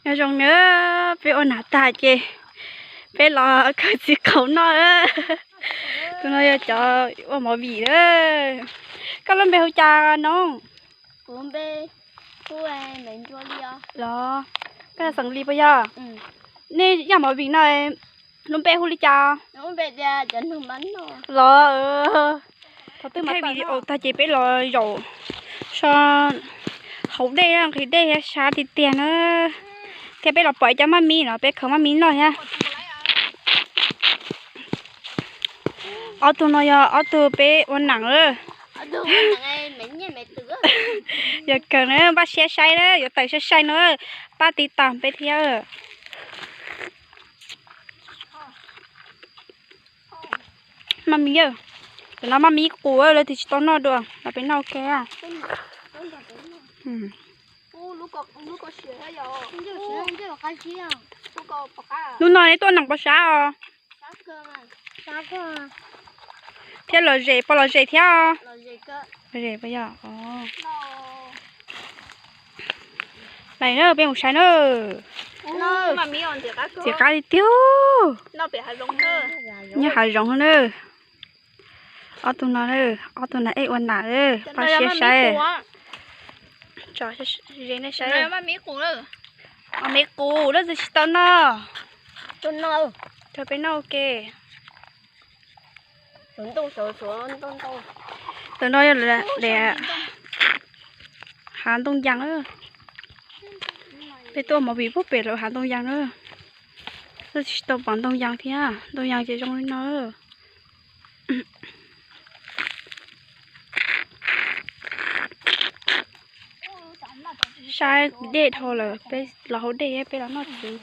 Nyob zoo na, peb ua nam tag ces peb los khaws txiv qaub noj. Tus no yog cov ua movie na. Koj lub npe hu cas no? Los, koj xeem Lis puas yog? Nej yog movie no, lub npe hu li cas? Los, thaum twg mas video tag ces peb los zaum so hauv dej, nqhis dej sab tiag tiag na. Thiab peb los pom ib co maj mib no, peb khaws maj mib noj thiab. Ob tug no yog ob tug peb ua nam lawm. Yog kawg na, npaj siab saib na, yuav tawm sai sai no, pab tiv tas peb thiab. Maj mib, cov no maj mib qus lawv twb tsis tau noj dua los peb noj ua ke. Hnub no neb tuaj nam pov sab os? Thiab los zem, pov los zem thiab os? Los zem puas yog? Lawm na, peb mus saib na. Ntxim qab li tiag. Nyob hav zoov na. Ob tug no, ob tug no ej ua nam, pab siab saib. Tso ze nej saib. Maj mib qus lawv twb tsis tau noj. Rau peb noj ua ke. Tus no yog hav ntoo yas. Peb tuaj ua movie puag pem lawv hav ntoo yas na. Twb tsis tau pom ntoo yas thiab, ntoo yas ces zoo li no. Saib dej dhau lawm, peb los hauv dej, peb los noj txiv.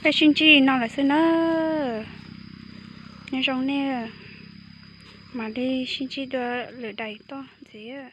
Peb sib ntsib no lawm xwb na. Nyob zoo nej, mam li sib ntsib dua lwm daim toj ntxiv.